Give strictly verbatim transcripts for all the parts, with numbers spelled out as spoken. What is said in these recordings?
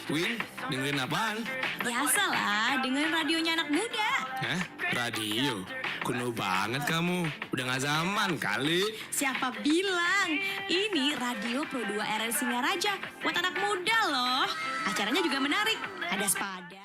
Win, dengerin apaan? Biasalah, dengerin radionya anak muda. Hah? Radio? Kuno banget kamu. Udah nggak zaman kali. Siapa bilang? Ini Radio Pro dua R R Singaraja. Buat anak muda loh. Acaranya juga menarik. Ada sepada.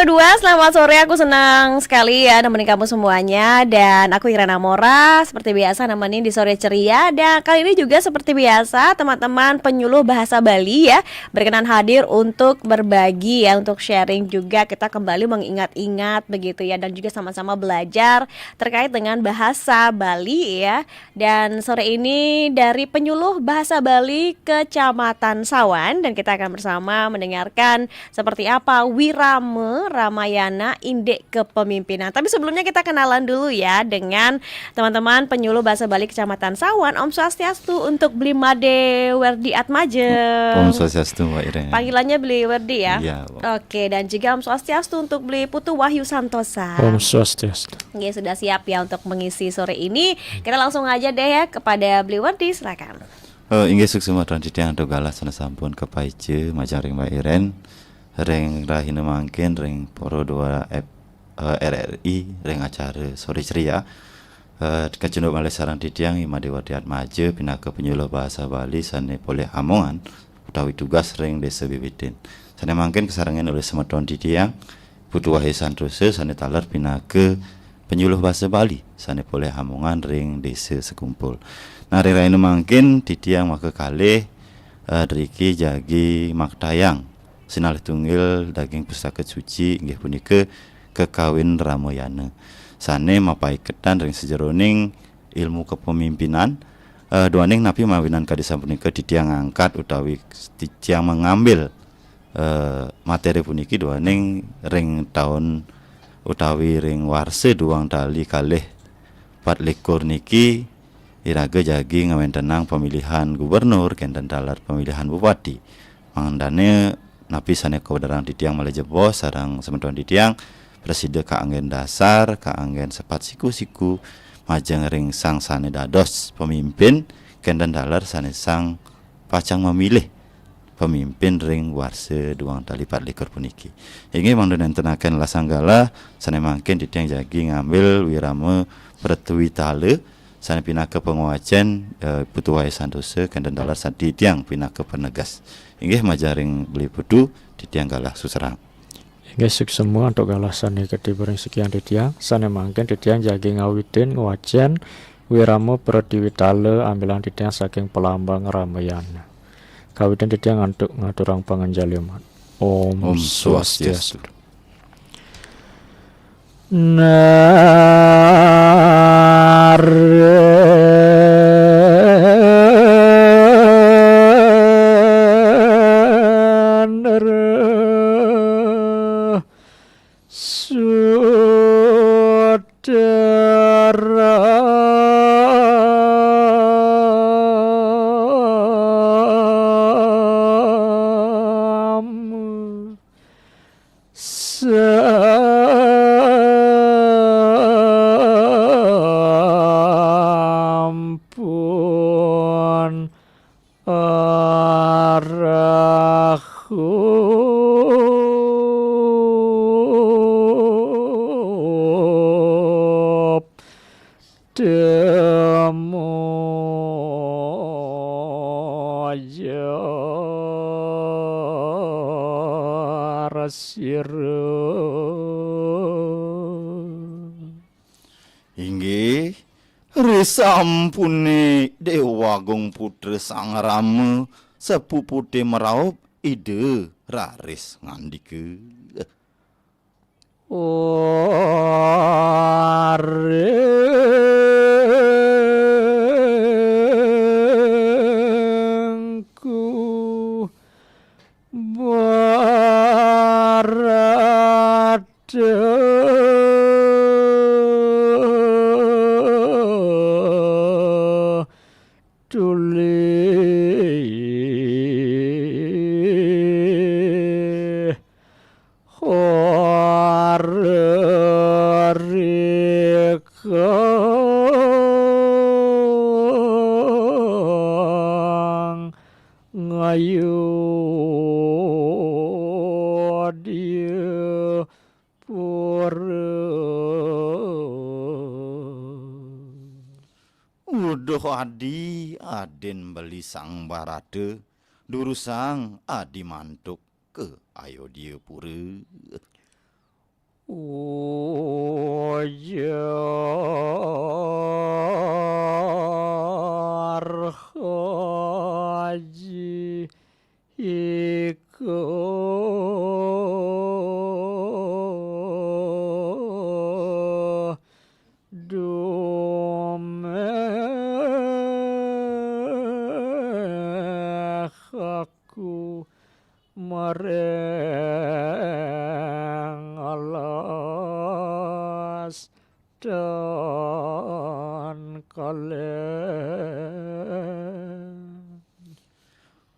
Dua, selamat sore. Aku senang sekali ya nemenin kamu semuanya. Dan aku Irena Mora, seperti biasa nemenin di sore ceria. Dan kali ini juga seperti biasa teman-teman penyuluh bahasa Bali ya berkenan hadir untuk berbagi ya, untuk sharing juga. Kita kembali mengingat-ingat begitu ya, dan juga sama-sama belajar terkait dengan bahasa Bali ya. Dan sore ini dari penyuluh bahasa Bali Kecamatan Sawan, dan kita akan bersama mendengarkan seperti apa wirame Ramayana indik kepemimpinan. Tapi sebelumnya kita kenalan dulu ya dengan teman-teman penyuluh bahasa Bali Kecamatan Sawan. Om Swastiastu untuk Bli Made Werdi Atmaja. Om Swastiastu, Mbak Irene. Panggilannya Bli Werdi ya? Iya, Bu. Oke, dan juga Om Swastiastu untuk Bli Putu Wahyu Santosa. Om Swastiastu. Oke, sudah siap ya untuk mengisi sore ini. Kita langsung aja deh ya kepada Bli Werdi, silakan. Eh, inggih suksma titiang antuk galah sané sampun kapaica majeng ring Mbak Iren, ring rahina mangkin ring para dua F, eh, R R I ring acara Sore Ceria. Eh, kacunduk malih sareng titiang I Made Werdi Atmaja pinaka penyuluh bahasa Bali sané polih amongan utawi tugas ring Désa Bibitin. Sané mangkin kasarengin olih semeton titiang Putu Wahyu Santosa sané taler pinaka penyuluh bahasa Bali sané polih amongan ring Désa Sekumpul. Nah, ring rahina mangkin titiang maka kalih, eh, driki jagi maktayang sinalih tunggil daging pustaka suci, inggih punika Kakawin Ramayana, sané mapaiketan ring sajeroning ilmu kepemimpinan. Eh, duaning napi mawinan kadi sapunika titiang ngangkat utawi titiang mengambil, eh, materi puniki duaning ring taun utawi ring warsa duang tali kalih patlikur niki iraga jagi ngawéntenang pemilihan gubernur, kénten taler pemilihan bupati. Mangdané napi sané kawedarang titiang malih jebos sareng semeton titiang prasida kaanggén dasar, kaanggén sepat siku-siku majeng ring sang sané dados pemimpin, kénten taler sané sang pacang mamilih pemimpin ring warsa duang tali patlikur puniki. Inggih mangda nénten akén lasang galah, sané mangkin titiang jagi ngambil wirama Pratwitala sané pinaka pangwacén, eh, Putu Wahyu Santosa, kénten taler sa-, titiang pinaka penegas. Inggih majeng ring Beli Putu, titiang galah suserahang. Inggih suksma antuk galah sané katiba ring sikian titiang, sané mangkin titiang jagi ngawitin ngwacén wirama Pratwitala ambilang titiang saking Palambang Ramayana. Kawitin titiang antuk ngaturang panganjali amat. Om, Om Swastiastu. Swastiastu. Sampun arahup temu ajar sira. Inggih, risampuné Déwa Agung Putra Sang Rama sepuputé meraup Ida raris ngandika. Waringku barata tuli horika ngayodya pura. Uduh adi adin beli Sang Barata, durusang adi mantuk ka Ayodya pura. Ujar Haji Iko dumeh aku mareng alas tan kaleng.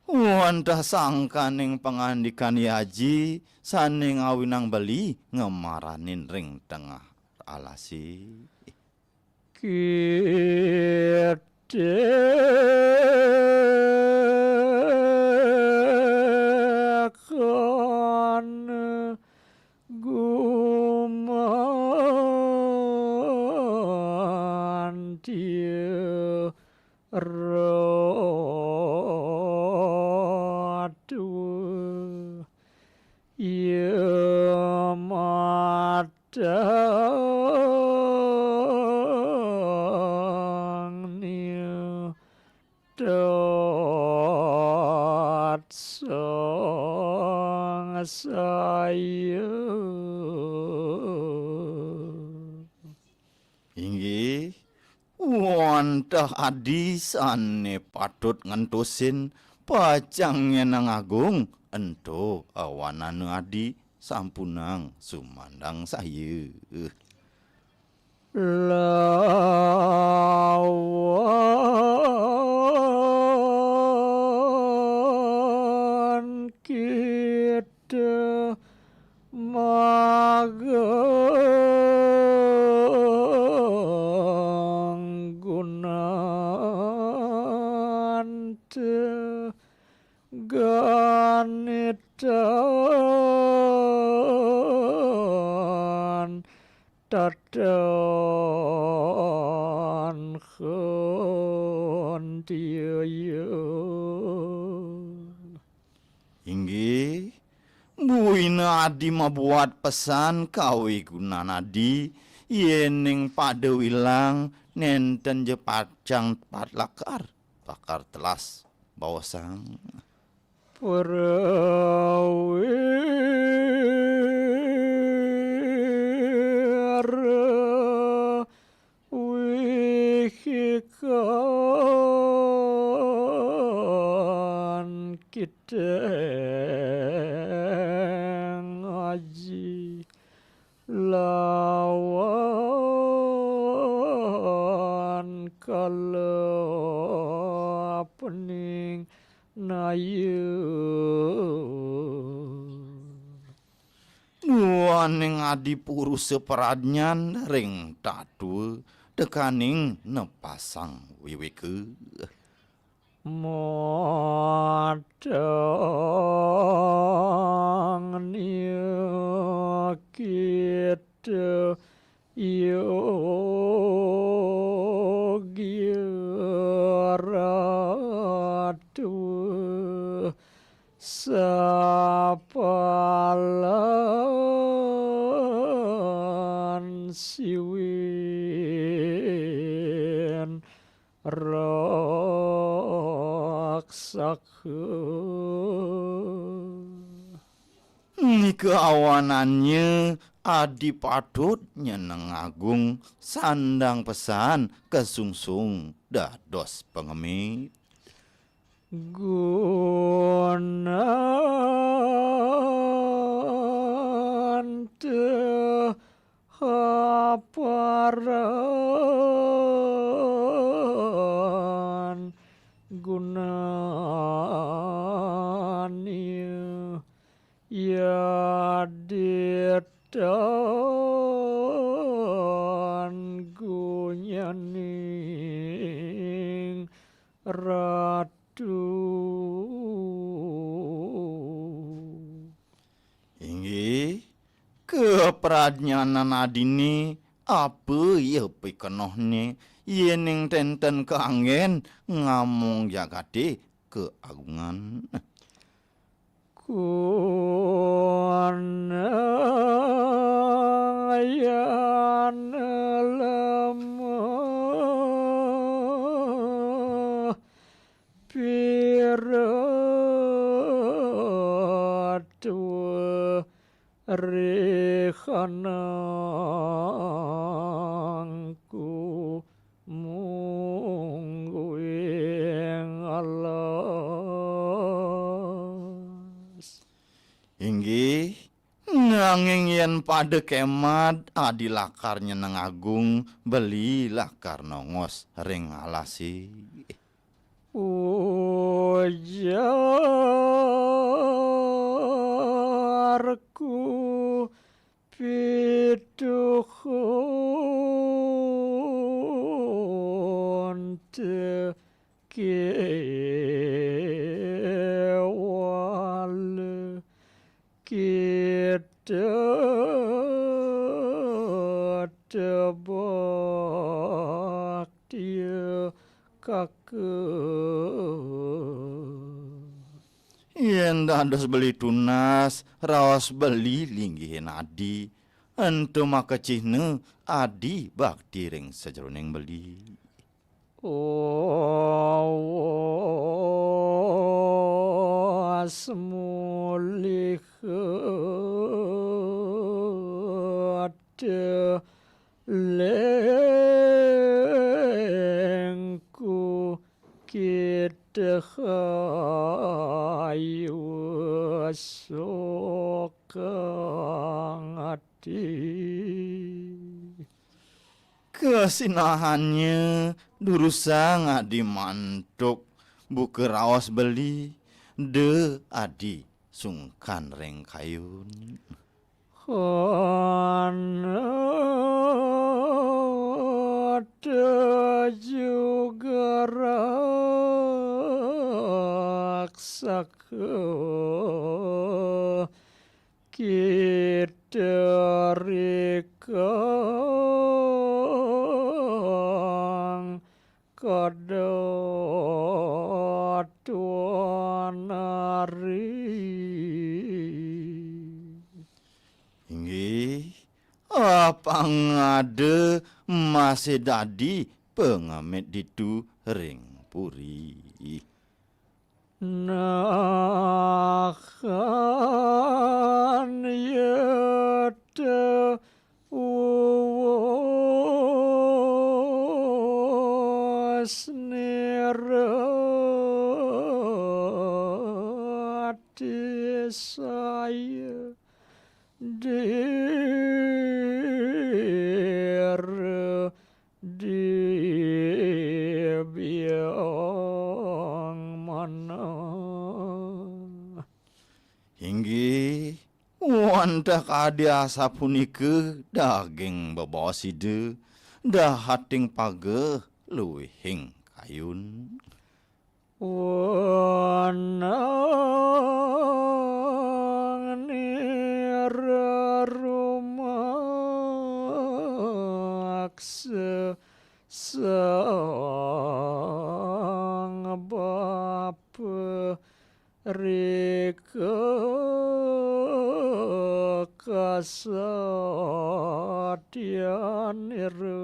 Wantah sangkaning pangandikan I Aji sane ngawinang beli ngemaranin ring tengah alase. Kitekan gumanti ratu. Iya matang nia tat sangsaya. Inggih, wantah adi sane patut ngentusin pacang nyeneng agung, ento awanana adi sampunang sumandang saya. Lawan kita magang gunanta ganitan tatan khentiyaya. Inggih, buina adi mabuat pesan kawigunan adi, yening pada wilang nenten ja pacang pat lakar, bakal telas baosang. Prawira wihikan kiteng aji lawan kala pening naya. Duaning adi purusa pradnyan ring tatua tekaning nepasang wiwika. Matang nia kita yogia ratu sapalan siwin raksaka. Nika awanannya adi patut nyeneng agung sandang pesan kasungsung dados pangemit. Gunanta haparan gunania yaditan gunyaning ratu. Inggih, kapradnyanan adine apa ya pikenohne yening tenten kaanggen ngamong jagate kaagungan. Punayan lemah piratwa rihanangku mungguing alas. Inggih, nanging yen pada kemad adi lakar nyeneng agung, beli lakar nongos ring alase. Ujarku pituhun tekewala kita tebak dia kaka. Yen dados beli tunas, raos beli linggihin adi, ento makacihna adi bakti ring sajeroning beli. Awas mulihat lengku kita hayu sokang ati. Kasinahannya durusang adi mantuk buka raos beli, da adi sungkan ring kayun. Hana juga raksaka kita rikang kada tuan ari. Inggih, apang ada masih dadi pangamit ditu ring puri. Nahan yata uwas nirati saya dira dibiang manah. Inggih, wantah kadi asapunika daging bebaos Ida, dahating pageh luihing kayun. Wanang nira rumaksa sang bapa rika kasatian nira.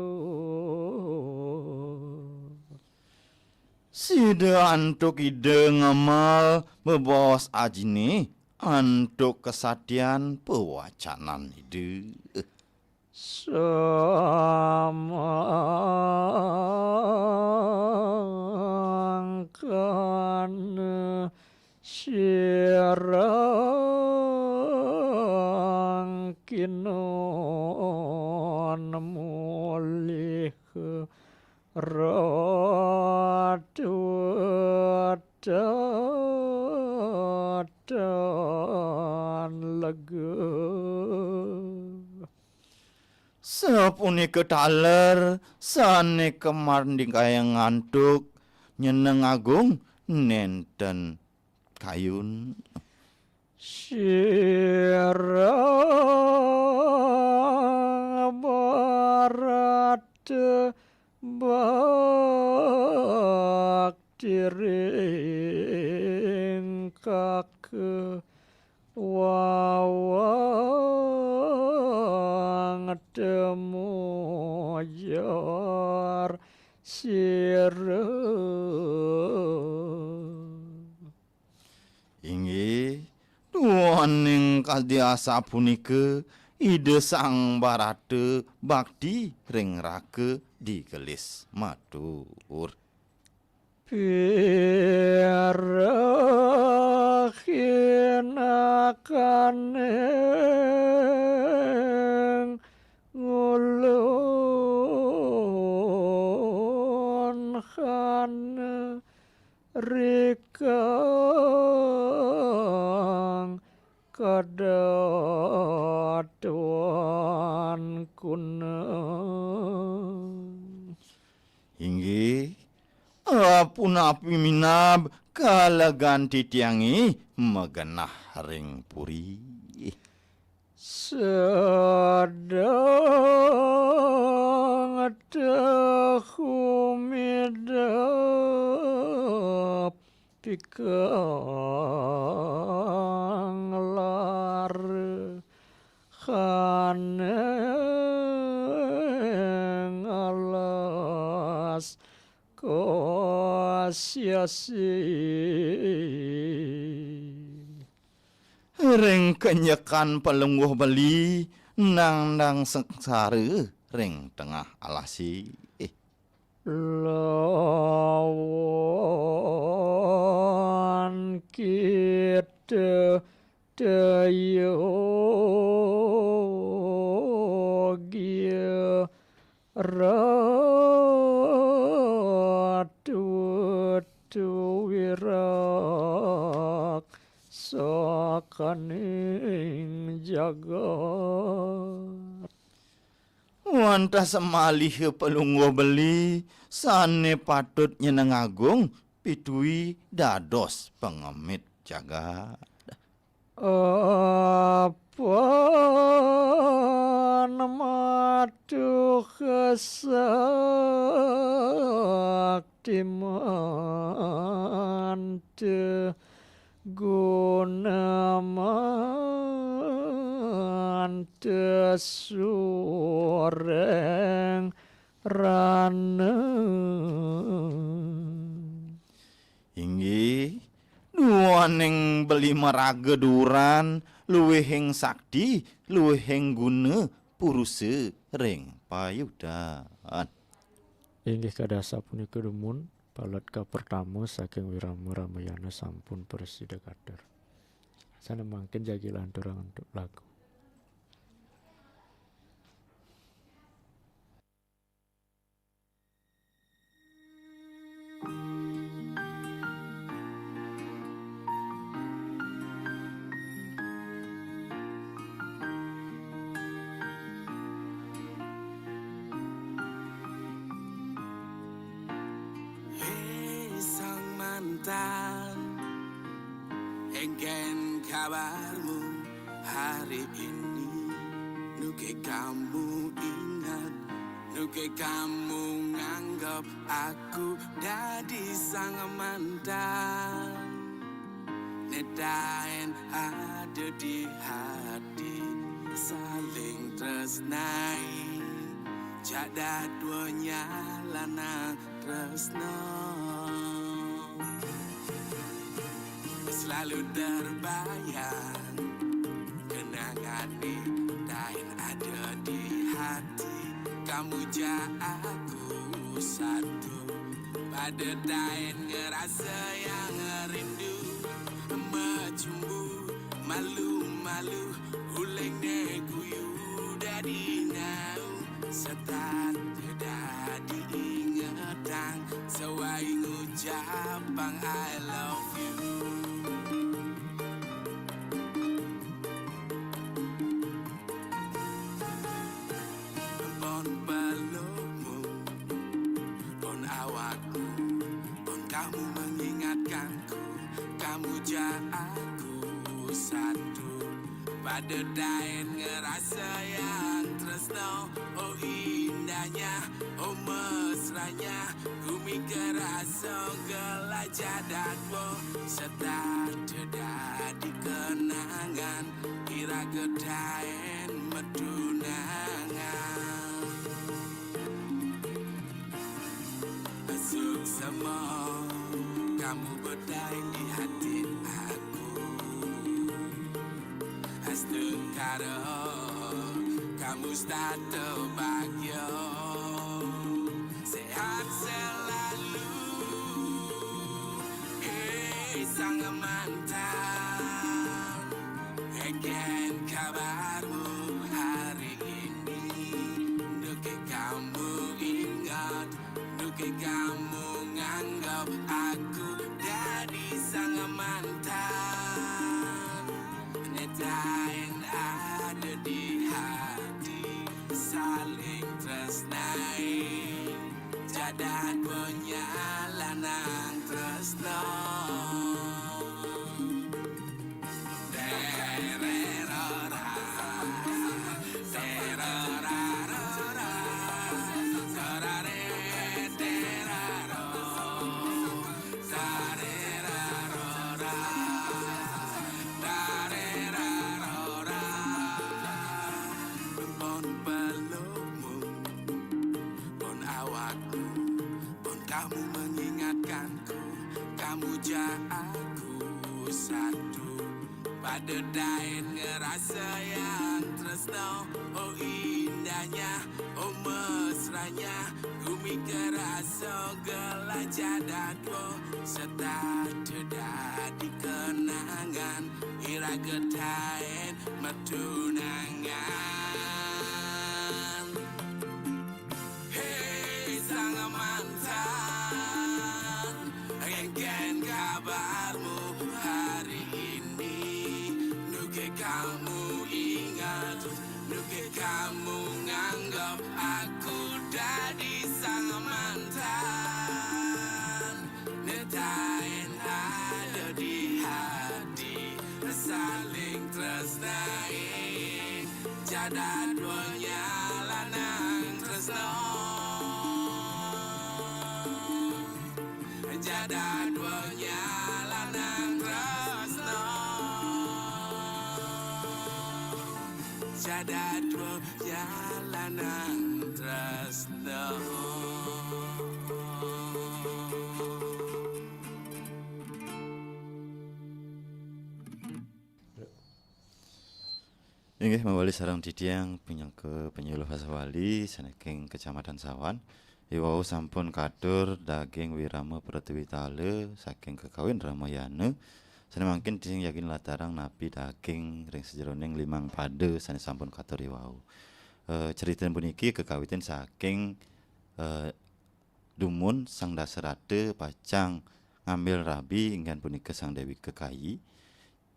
Sida antuk Ida ngamal bebaos Ajiné antuk kasatian pawacanan Ida. Samangkana sirang kinon mulih Ratu tatan lega. Sapunika taler sané kamardikayang ngantuk nyeneng agung nénten kayun. Sira barat bakti ring kaka Mujur sira. Inggih, duaning kadi asapunika Ida Sang Barata bakti ring raga digelis matur. Pirhinakan ing ngulun khana rikang kadatuan kuna. Inggih, punapi minab kalegan titiange magenah ring puri. Sedang teh umidep pikang lara khaneng alas kosiasi. Ring kenyekan Palungguh Beli nandang sengsara ring tengah alase. Lawan kita teyogia ratu tuwirak sakaning jagat. Wantah samaliha Palungguh Beli sane patut nyeneng agung, pituwi dados pangemit jagat. Apan matuh kesaktiman te guna manta sureng rana. Inggih, duaning beli maraga duran, luwihing sakti, luwihing guna purusa ring payudan. Inggih kadi asapunika dumun, palet kapertama saking Wirama Ramayana sampun prasida katur. Sane mangkin jagi lanturang antuk lagu. Hei sang mantan, engken kabarmu hari ini? Nuke kamu ingat, nuke kamu nganggep aku dadi sang mantan? Nedaen ada di hati, saling tresnai, jak dadua nyalana tresna. Selalu terbayang kenangan ni, taen ada di hati. Kamu jak aku satu, pada taen ngerasa yang rindu. Macumbu, malu-malu, uling ne guyu dadi nau. Setat dadi ingetang, sawai ngucapang I love you. Pon pelukmu, pon awakmu, pon kamu mengingatkanku. Kamu jak aku satu, pada taen ngerasa yang tresna. Oh indahnya Oh mesranya, gumi kerasa gelajah dadwa, serta terjadi kenangan, ira gedaen metunangan. Esuk semua kamu bedain di hati aku. Astungkara kamu start bahagia. Sehat selalu, hey sang mantan. Again kabarmu hari ini. Duke kamu ingat, duke kamu nganggap aku dari sang mantan. Netain ada di hati, saling tresnai, jadat punya lanang tresno. Pon pelukmu, pon awakku, pon kamu mengingatkanku, kamu ja aku satu. Pada dain ngerasa yang tresno, oh indahnya, oh mesranya, gumi kerasa gelajah dadwa, serta terjadi kenangan, ira gedaen metunangan. Hei sang mantan, engken kabarmu hari ini. Nuke kamu ingat, nuke kamu nganggap aku dadi sang mantan. Netain ada di hati, saling tresnai, jadat punya lanang tresno. Jadat punya lanang tresno. Jadat punya lanang tresno. Inggih, mawali sareng titiang pinangka penyuluh basa Bali saking Kecamatan Sawan. Iwau sampun katur daging Wirama Pratiwitala saking Kakawin Ramayana. Sane mangkin titiang yagin latarang napi daging ring sajeroning limang pada sane sampun katur iwau. Eh, cerita puniki kekawitin saking, eh, dumun Sang Dasarata pacang ngambil rabi, inggih punika Sang Dewi Kekayi.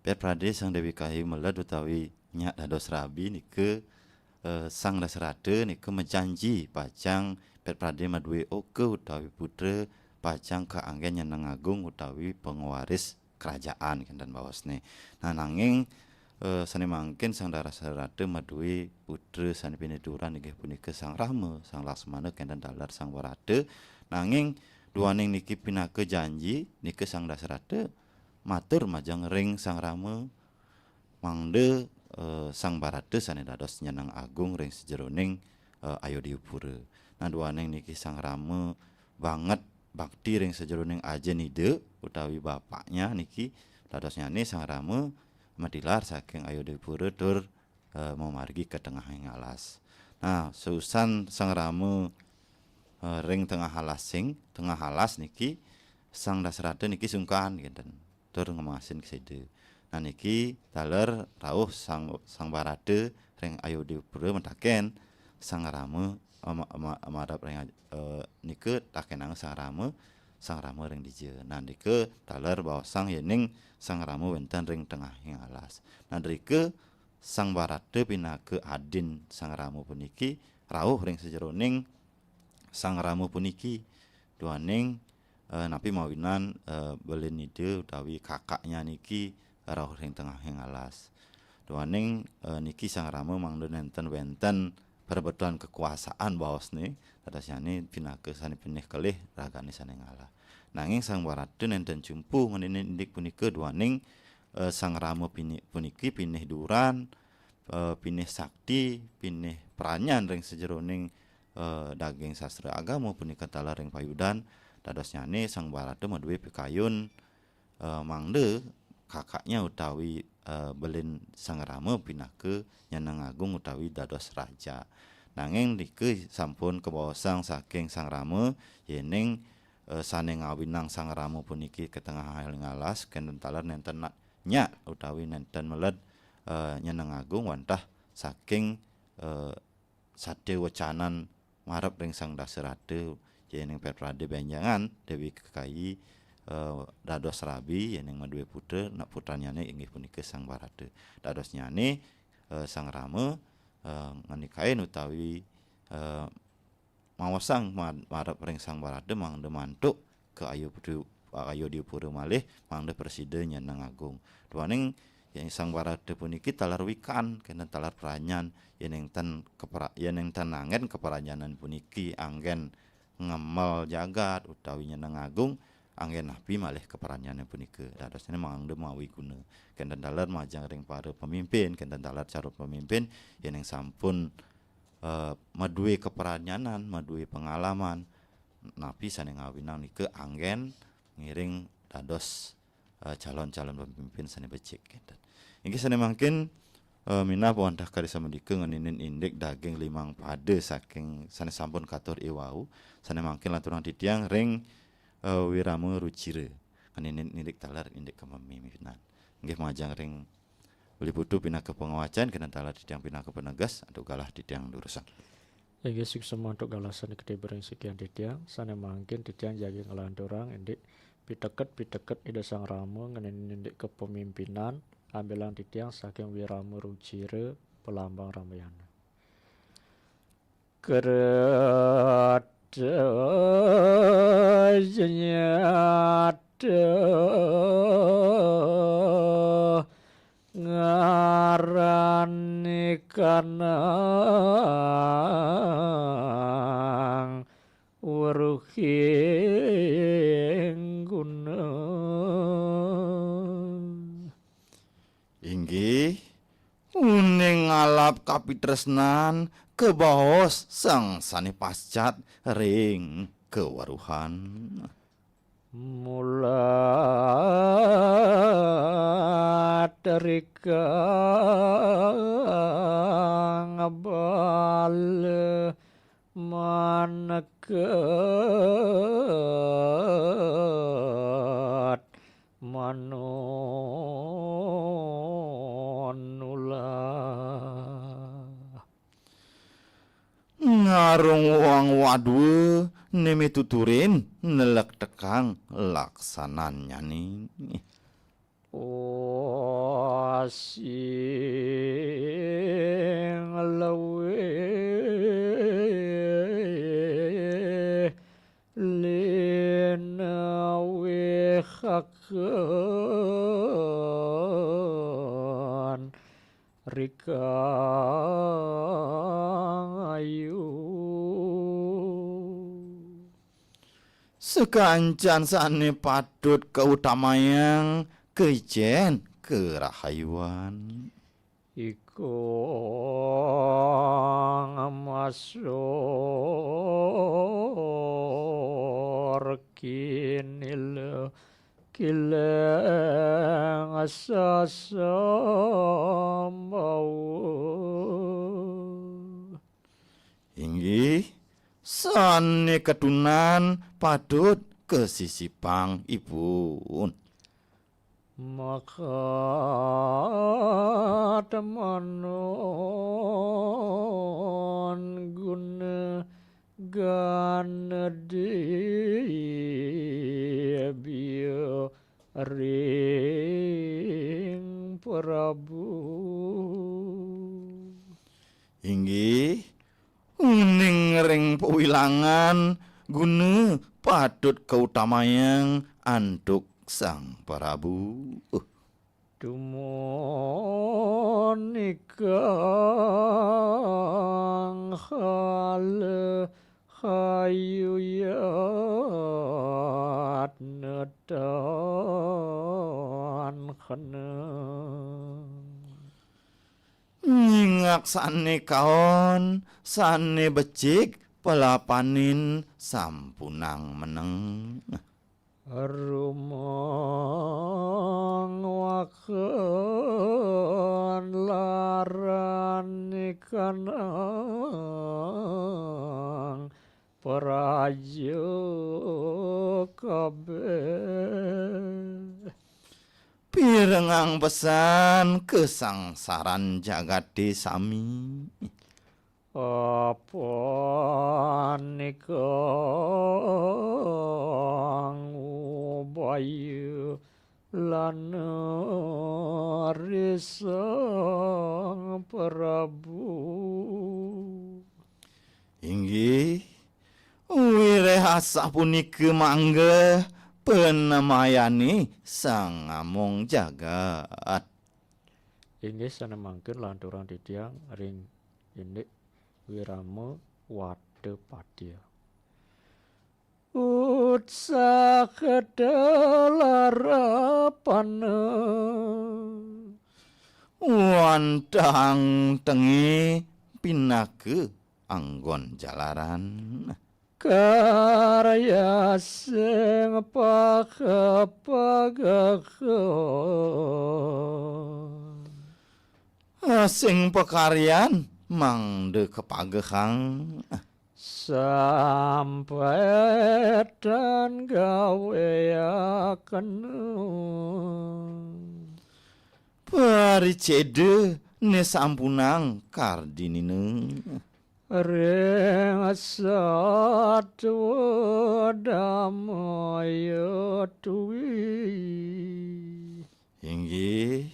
Pet prade Sang Dewi Kekayi meled utawi nyak dados rabi nika, eh, Sang Dasarata nika majanji pacang pet prade madue oka utawi putra pacang kaanggen nyeneng agung utawi pangwaris kerajaan kenten baosne. Nah, nanging, eh, sane mangkin Sang Dasarata madue putra sane pinuturan inggih punika Sang Rama, Sang Laksmana kenten taler Sang Barata. Nanging duaning niki pinaka janji nika Sang Dasarata matur majeng ring Sang Rama mangda, eh, Sang Barata sane dados nyeneng agung ring sajeroning, eh, Ayodhya Pura. Nah, duaning niki Sang Rama banget bakti ring sajeroning aja nida utawi bapaknya niki dadosnyane Sang Rama matilar saking Ayodhya Pura tur, eh, mamargi ka tengahing alas. Nah, sausan Sang Rama, eh, ring tengah alasing, tengah alas niki Sang Dasarata niki sungkan kenten. Tur ngemasin kesida. Nah, niki taler rauh Sang, Sang Barata ring Ayodhya Pura mataken Sang Rama, eh, ma-, ma-, marep ring aj-, eh, nika takenang Sang Rama, Sang Rama ring dija. Nah, nika taler baosang yening Sang Rama wenten ring tengahing alas. Nah, drika Sang Barata pinaka adin Sang Rama puniki rauh ring sajeroning Sang Rama puniki duaning, eh, napi mawinan, eh, belinida utawi kakaknya niki rauh ring tengahing alas. Duaning, eh, niki Sang Rama mangda nenten wenten perebetulan kekuasaan baosné, dadosnyané pinaka sané pinih kelih ragané sané ngalah. Nanging Sang Barata nénten cumpu ngeninin indik punika duaning, eh, Sang Rama pini-, puniki pinih duran, eh, pinih sakti, pinih pranyan ring sajeroning, eh, daging sastra agama punika taler ring payudan, dadosnyané Sang Barata madué pikayun, eh, mangda kakaknya utawi, eh, belin Sang Rama pinaka Nyeneng Agung utawi dados raja. Nanging nika sampun kabaosang saking Sang Rama, yéning, eh, sané ngawinang Sang Rama puniki katengahing alas, kénten taler nénten na-, nyak utawi nénten meled, eh, Nyeneng Agung wantah saking, eh, saté wecanan marep ring Sang Dasarata, yéning Pradé Bénjangan, Déwi Kekayi, eh, dados rabi, yéning madué putra, nak putranyané inggih punika Sang Barata. Dadosnyané, eh, Sang Rama, eh, nganikain utawi, eh, maosang ma-, marep ring Sang Barata mangda mantuk ka Ayodhi-, Ayodhyapura malih mangda prasida Nyeneng Agung. Duaning yén Sang Barata puniki taler wikan, kénten taler pranyan, yén nénten kepra-, yén nénten anggén kapranyanan puniki anggén ngemel jagat utawi Nyeneng Agung, anggén napi malih kapranyanan punika. Dadosnyané mangda mawi guna. Kénten taler majeng ring para pemimpin, kénten taler carut pemimpin, yén sampun, eh, madué kapranyanan, madué pengalaman, napi sané ngawinang nika anggén ngiring dados, eh, calon-calon pemimpin sané becik, kénten. Inggih sané mangkin, eh, minab wantah kari samedika ngeninin indik daging limang pada saking sané sampun katur iwau, sané mangkin lanturang titiang ring, eh, Wirama Rucira ngeninin indik taler indik kepemimpinan. Inggih majeng ring Beli Putu pinaka pangwacén, kénten taler titiang pinaka paneges, antuk galah titiang durusang. Inggih suksma antuk galah sané katiba ring sikian titiang, sané mangkin titiang jagi nglanturang indik piteket-piteket Ida Sang Rama ngeninin indik kepemimpinan, ambilang titiang saking Wirama Rucira, Palambang Ramayana. Kreta nyata ngarani kanang weruhing guna. Inggih, uning ngalap kapitresnan kabaos sang sané pascat ring kaweruhan. Mula trika ngabala maneket manunula. Ngarung wang wadua né mituturin nelektekang laksanannyané. Sing luwih linawihaken rikang ayu. Sakancan sané patut kautamayang kaijen karahayuan. Iko ngamasur kinila kileng sasambawa. Inggih, sané katunan patut kasisipang ipun. Makat manon guna gana dibia ring Prabu. Inggih, uning ring pawilangan guna patut kautamayang antuk Sang Prabu. Uh. Dumonikang haleh hayuyat netan kheneng. Nyingak sané kaon, sané becik, pelapanin sampunang meneng. Rumeng waken laran ikanang praja kabéh. Pirengang pesan kasangsaran jagaté sami. Apa nika ngubaya lan risang Prabu? Inggih, wiréh asapunika mangga panemayané Sang Among Jagat. Inggih, sané mangkin lanturang titiang ring indik Wirama Wadapadya. Utsaha telarapana. Wantah tengé pinaka anggon jalaran. Karya sing pakapagaha. Sing pakaryan mangda kapagehang. Sampaitan gawéakena. Paricéda né sampunang kardinina. Ring satua damaya tuwi. Inggih,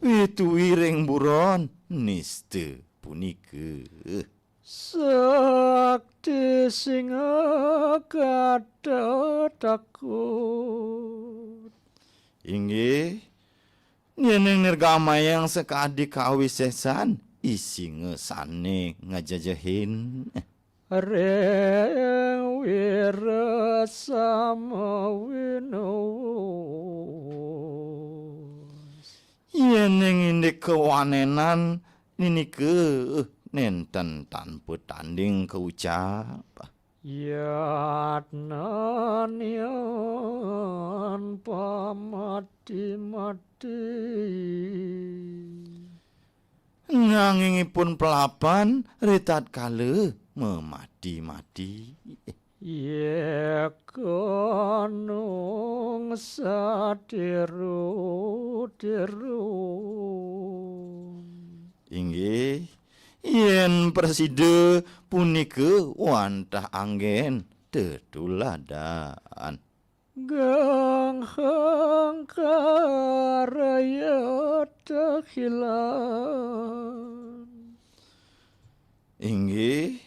pituwi ring buron nista punika. Sakti singa kata takut. Inggih, yéning nirgamayang sakadi kawisésan, isinga sané ngajejehin. Ring wira sama winus. Yéning indik kawanénan ninika nénten tanpa tanding kaucap. Yatnan yan pamati-mati. Nanging ipun pelapan ritatkala mamati-mati. Yekanung satiru-tiru. Inggih, yén prasida punika wantah anggén tetuladan. Ganghang karya tahilan. Inggih,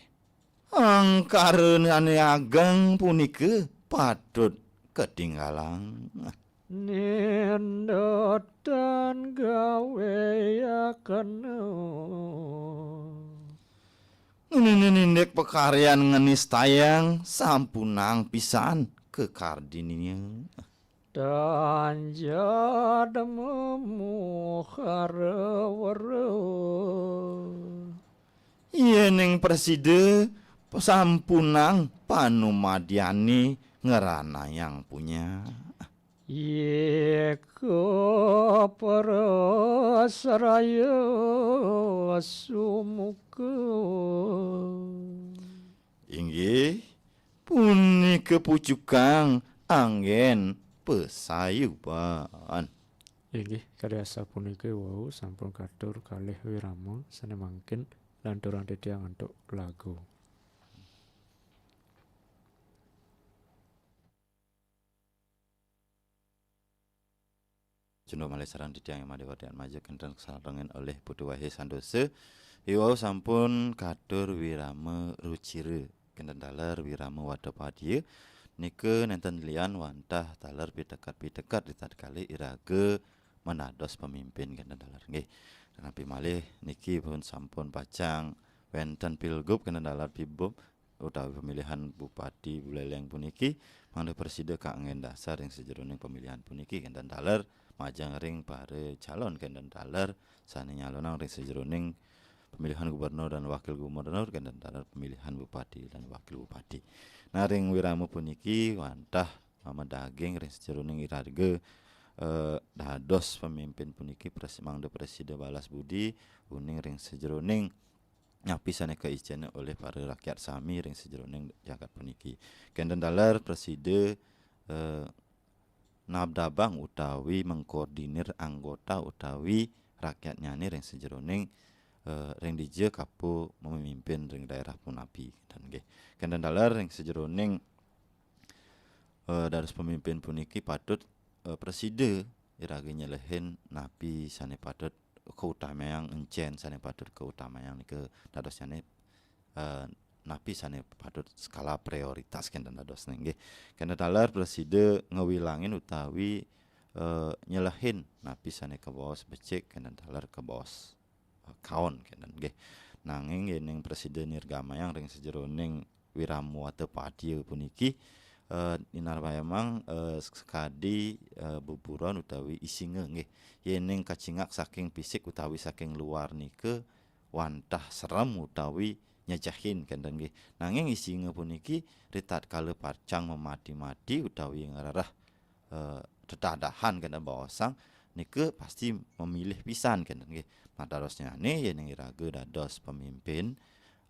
angkara ané ageng punika patut katinggalang. Nindatan gawéakena. Nini nindik pakaryan nganistayang sampunang pisan kakardinina. Tanjad memuhara wara. Yéning prasida sampunang panumadyané ngranayang punya. Yeka prasraya sumuka. Inggih, punika pucukang anggén pasayuban. Inggih, kadi asapunika wau sampun katur kalih wirama sané mangkin lanturang titiang antuk lagu. Cunduk malih sareng titiang Madéwati Atmaja kénten kasarengin olih Putu Wahé Santosa. Iwau sampun katur wirama rucira. Kénten taler wirama Wadapadya. Nika nénten lian wantah taler piteket-piteket ritatkala iraga menados pemimpin kenten taler. Nggih. Napi malih niki pun sampun pacang wenten pilgub kenten taler pibub utawi pemilihan Bupati Buleleng puniki mangda prasida kanggen dasar ring sajeroning pemilihan puniki kenten taler majeng ring para calon kenten taler sane nyalonang ring sajeroning pemilihan gubernur dan wakil gubernur kenten taler pemilihan bupati dan wakil bupati. Nah ring wirama puniki wantah mama daging ring sajeroning iraga eh, dados pemimpin puniki pres, mangda prasida balas budi uning ring sajeroning napi sane kaicen oleh para rakyat sami ring sajeroning jagat puniki. Kenten taler prasida eh, nabdabang utawi mengkoordinir anggota utawi rakyatnyane ring sajeroning eh, ring dija kapo memimpin ring daerah punapi kenten nggih. Kenten taler ring sajeroning eh, dados pemimpin puniki patut eh, prasida iraga nyelehin napi sane patut kautamayang encen sane patut kautamayang nika dadosnyane eh, napi sane patut skala prioritas kenten dadosne nggih. Kenten taler prasida ngewilangin utawi eh, nyelehin napi sane kabaos becik kenten taler kabaos eh, kaon kenten nggih. Nanging yening prasida nirgamayang ring sajeroning wirama wata patia puniki eh, inarmayamang eh, sekadi eh, buburon utawi isinga nggih. Yening kacingak saking fisik utawi saking luar nika wantah serem utawi nyejehin kenten nggih. Nanging isinga puniki ritatkala pacang memati-mati utawi ngrereh eh, tetadahan kenten baosang nika pasti memilih pisan kenten nggih. Nah, dadosnyane yening iraga dados pemimpin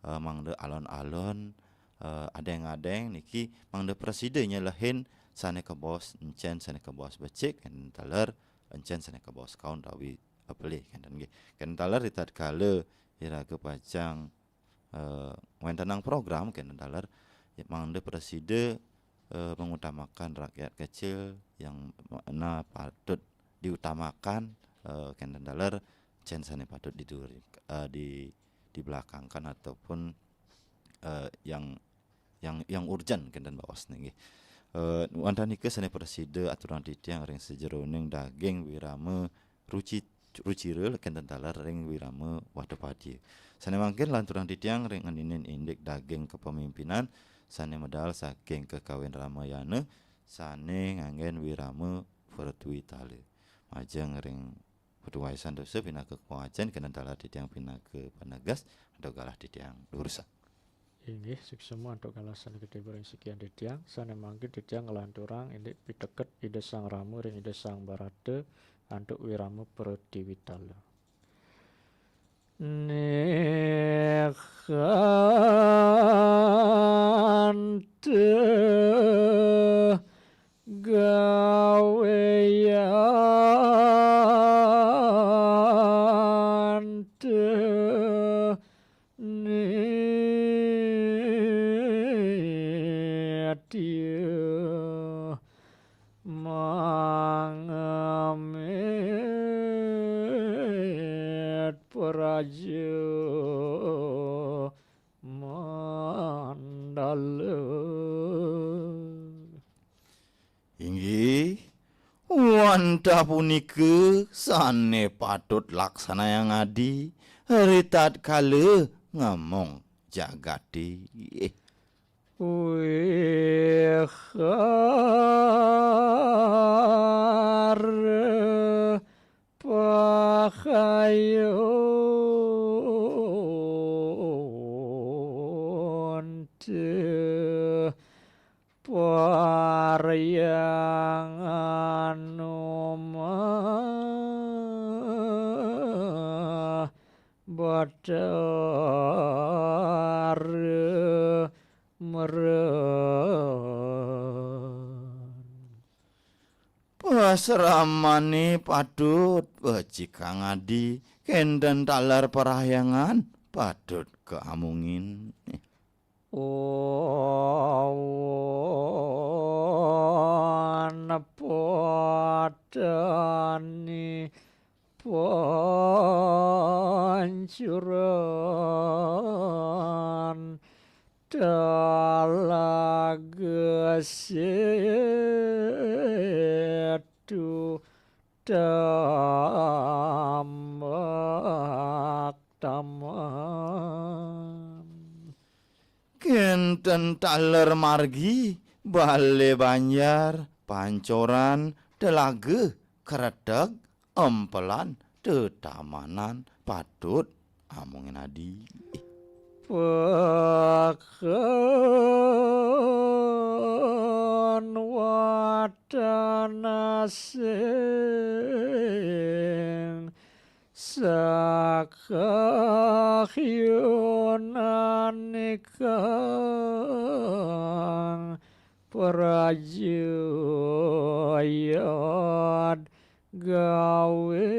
eh, mangda alon-alon eh, adeng-adeng niki mangda prasida nyelehin sane kabaos encen sane kabaos becik kenten taler encen sane kabaos kaon utawi eh, pelih kenten nggih. Kenten taler ritatkala iraga pacang eh, ngwentenang program kenten taler ya, mangda prasida eh, mengutamakan rakyat kecil yang mana patut diutamakan eh, kenten taler cen sane patut diduri eh, di dibelakangkan ataupun eh, yang yang yang urgen kenten baos nggih. Eh, wantah nika sane prasida aturang titiang ring sajeroning daging wirama ruci rucira kenten taler ring wirama wata patia. Sane mangkin lanturang titiang ring aninin indik daging kepemimpinan sane medal saking kekawin Ramayana sane nganggen wirama Pertwitala. Majeng ring Putu waisan dosa pinaka kawacen kenten taler titiang pinaka panegas antuk galah titiang dursa. Inggih, suksma antuk galah sane katiba ring sikian titiang, sane mangkin titiang nglanturang indik piteket Ida Sang Rama ring Ida Sang Barata antuk wirama Pratiwitala. Nekhanta gaweyan Nitya mangamit praja mandala. Inggih, wantah punika sane patut laksanayang adi, ritatkala ngamong jagate. Wihara pahayunta paryanganuma Batara Meran. Pasramane patut becikang adi, kenten taler parahyangan patut kaamungin. Wawan patani pancuran talaga setu tambak taman. Kénten taler margi, balé banjar, pancoran, telaga, kretek, empelan, tetamanan, patut amongin adi. Peken watan asing, sakahyunan ikang prajayat gawé.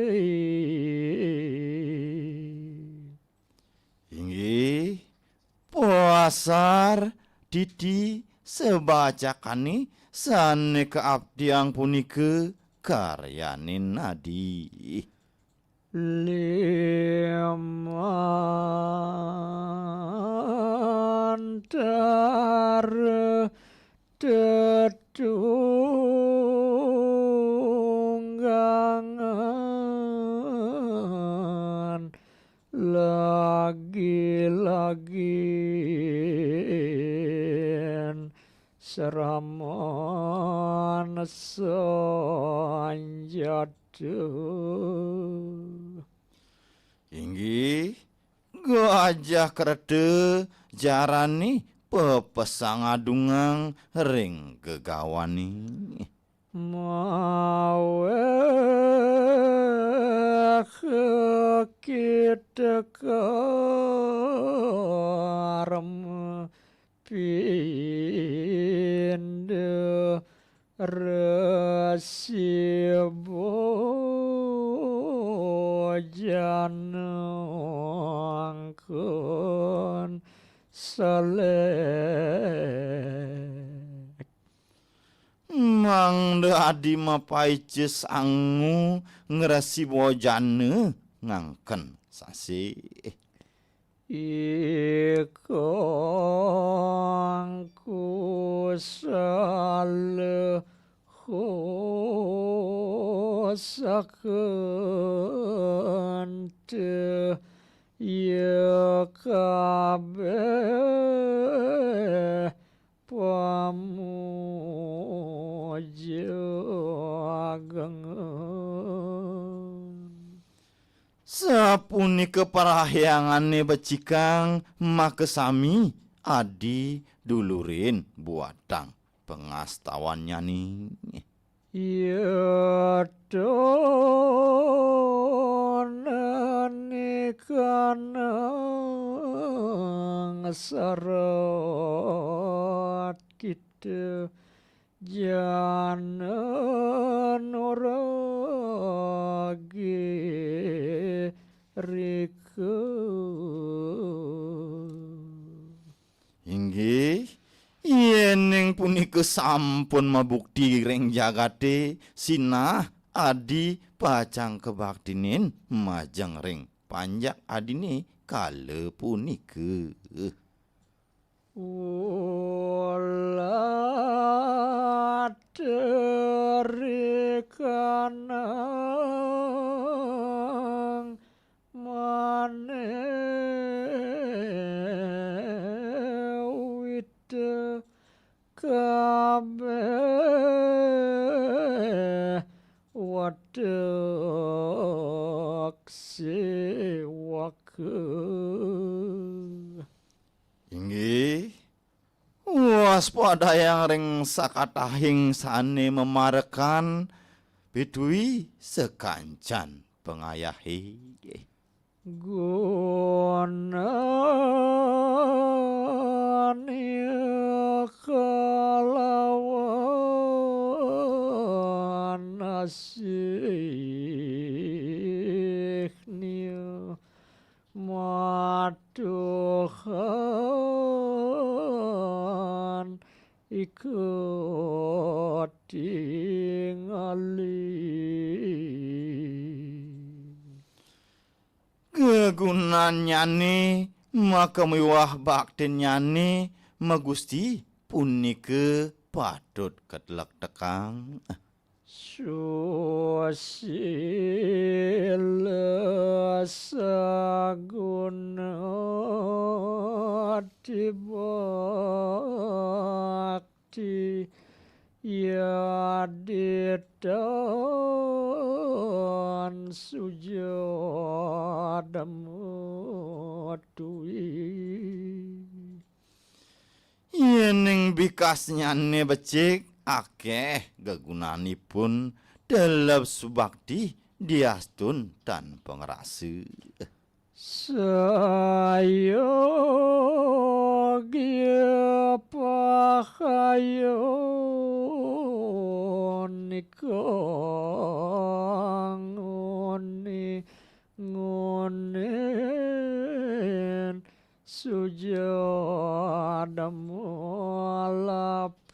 Inggih, pasar titi sabacakané sané kaaptiang punika karyanin adi. Limantara tetunggangan, lagi-lagin seraman sanjata. Inggih, Gajah Kreta jarané pepesangadungang ring gegawané. Maweh kita karma pinda Resi Bojana angkun selek. Mangda adi mapaica sangu ngresi bojana ngangken sasih. Ikang kusala hosakanta ya kabeh pamuja agengan. Sapunika parahyangané becikang makasami adi dulurin buatang pangastawan nyané. Yadonanikanang sarat kita jana nuragi rika. Inggih, yéning punika sampun mabukti ring jagaté, sinah adi pacang kabaktinin majeng ring panjak adiné kala punika. Ulat rikanang manewita kabeh watek siwaka. Inggih, waspadayang ring sakatahing sané mamarekan, pitui sakancan pangayahé. Gunannya kalawan asihnya matuhan ika tingali. Gegunannyané makamiwah baktinnyané magusti punika patut katlektekang. Susila saguna dibakti yaditan sujadama tui. Yéning bikasnyané becik, akéh gegunanipun teleb subakti diastun tan pangrasa. Sayogi pahayunika nguni ngunin sujadama lapun.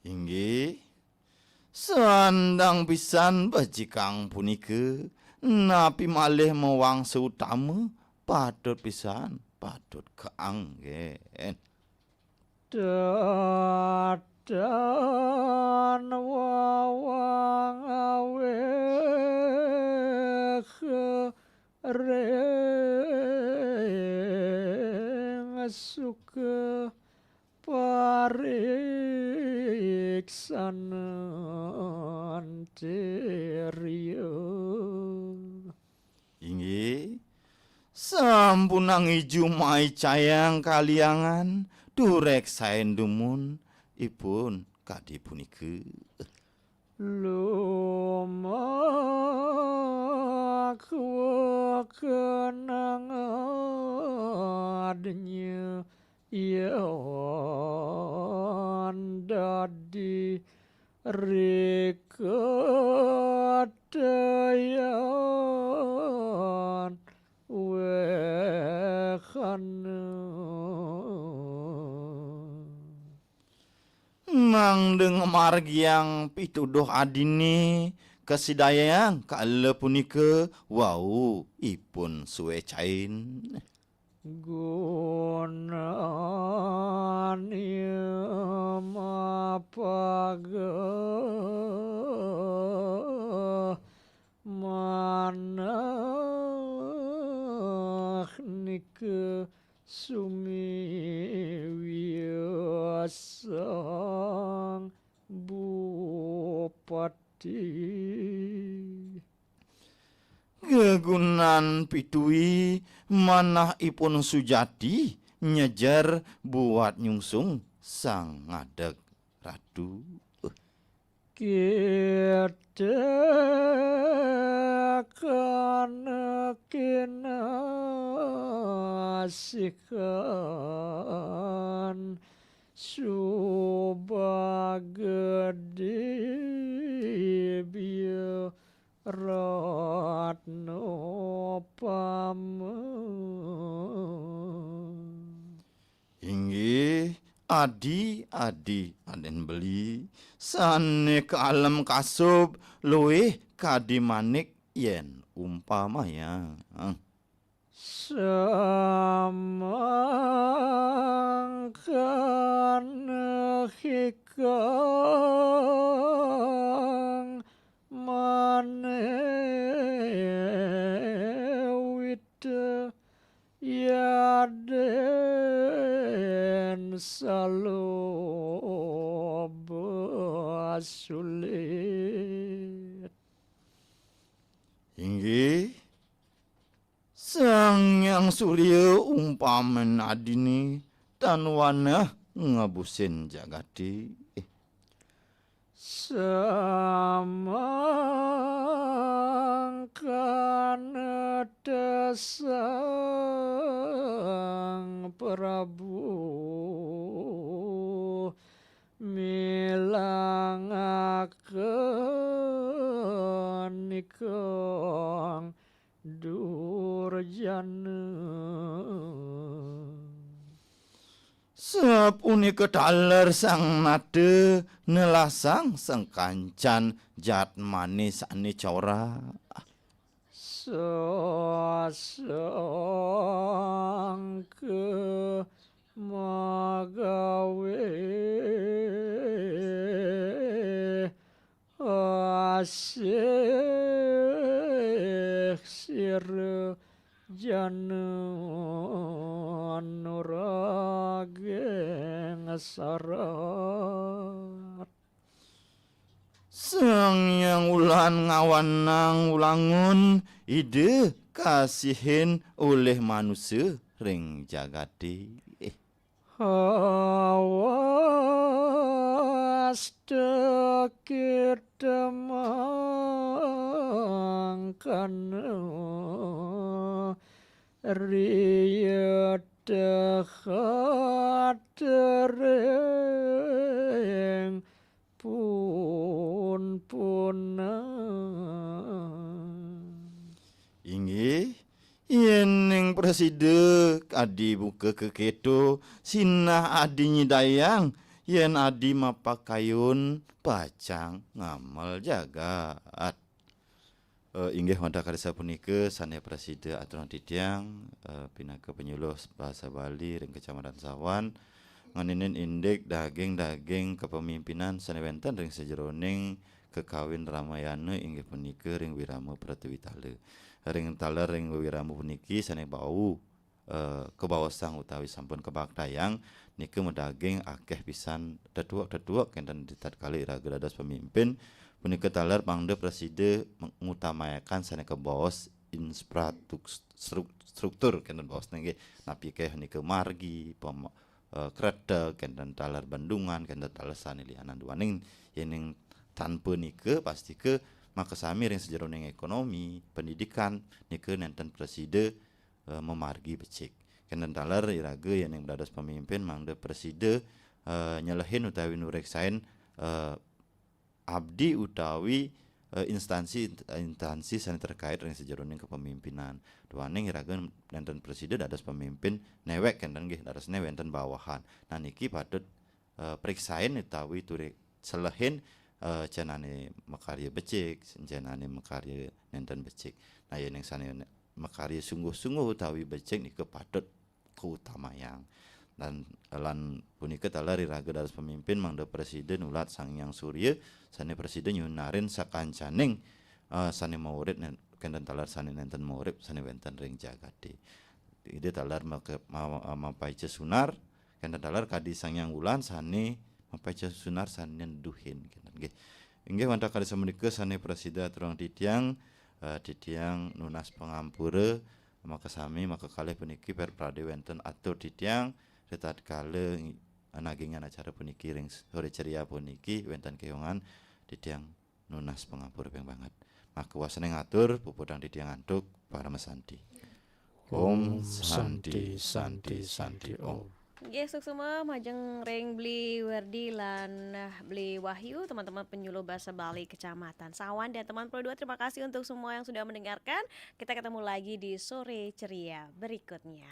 Inggih, sandang pisan becikang punika, napi malih mawangsa utama, patut pisan, patut kaanggén. Tatan wawang aweh ring suka pariksanan tirya. Inggih, sampunang iju maicayang kaliangan, tureksain dumun ipun kadi punika. Lumakwa kenang adnya yan dadi rikatayan wehana. Mangda ngamargiang pituduh adiné, kasidayang kala punika wau ipun suécain. Gunannya mapageh manah nika sumiwi sang bupati. Gegunan pituwi manahipun sujati nyejer buat nyungsung sang ngadeg ratu. Kita kana kinasihan subagedi biya ratna pama. Inggih, adi-adi aden beli, sané kaalem kasub luih kadi manik yén umpamayang. Samangkana hikang manewita yaden saloba sulit. Inggih, Sang Hyang Surya umpama nadine tan wanah ngabusin jagate. Samangkana ta Sang Prabu milangaken ikang Durjana. Sapunika taler Sang Nata nelasang sakancan jatmane sane corah. Sasangka magawe. Sih sira jana nurageng sarat. Sang Hyang Wulan ngawanang ulangun Ida kasihin olih manusa ring jagaté. Hawasta kita mangkana riya tehatering pun-punan. Inggih, yéning prasida adi buka kekéto, sinah adi nyidayang, yén adi mapakayun pacang ngamel jagat. Eh, inggih wantah kadi sapunika sané prasida aturang titiang, eh, pinaka penyuluh basa Bali ring Kecamatan Sawan, ngeninin indik daging-daging kepemimpinan sané wénten ring sajeroning kakawin Ramayana inggih punika ring Wirama Pratiwitala. Ring taler ring Wirama puniki sané bau, eh, kabaosang utawi sampun kabaktayang, nika madaging akéh pisan tetuek-tetuek kénten di tatkala iraga dados pemimpin, punika taler mangda prasida meng-, ngutamayakan sané kabaos infrastruktur kénten baosné nggih, napi ké nika margi, pem-, eh, kreteg, kénten taler bendungan, kénten taler sané lianan duaning yéning tanpa nika pastika makasami ring sajeroning ekonomi, pendidikan, nika nénten prasida, eh, mamargi becik. Kénten taler iraga yéning dados pemimpin mangda prasida, eh, nyelehin utawi nureksain, eh, abdi utawi, eh, instansi-instansi sané terkait ring sajeroning kepemimpinan. Duaning iraga nénten prasida dados pemimpin néwék kénten nggih, dadosné wénten bawahan. Nah, niki patut, eh, priksain utawi turi selehin, eh, cénané makarya becik, cénané makarya nénten becik. Nah, yéning sané makarya sungguh-sungguh utawi becik nika patut kautamayang. Lan, lan punika taler iraga dados pemimpin mangda prasida nulat Sang Hyang Surya, sané prasida nyunarin sakancaning, eh, sané maurip nén-, kénten taler sané nénten maurip, sané wénten ring jagaté. Ida taler maka-, ma-, mapaica sunar, kénten taler kadi Sang Hyang Wulan sané mapaica sunar sané neduhin, kénten nggih. Inggih wantah kadi sapunika sané prasida aturang titiang, eh, titiang nunas pangampura, makasami, makakalih puniki per-, pradé wénten atur titiang, ritatkala ngi-, nagingang acara puniki ring soré ceria puniki wénten kéongan titiang nunas pangampura ping banget. Maka wasana ngatur, puputang titiang antuk, paramasanti. Om Santi, Santi, Santi, Om. Nggih, suksma majeng ring Bli Werdi lan, eh, Bli Wahyu, teman-teman penyuluh bahasa Bali Kecamatan Sawan, dan teman Pro dua, terima kasih untuk semua yang sudah mendengarkan. Kita ketemu lagi di sore ceria berikutnya.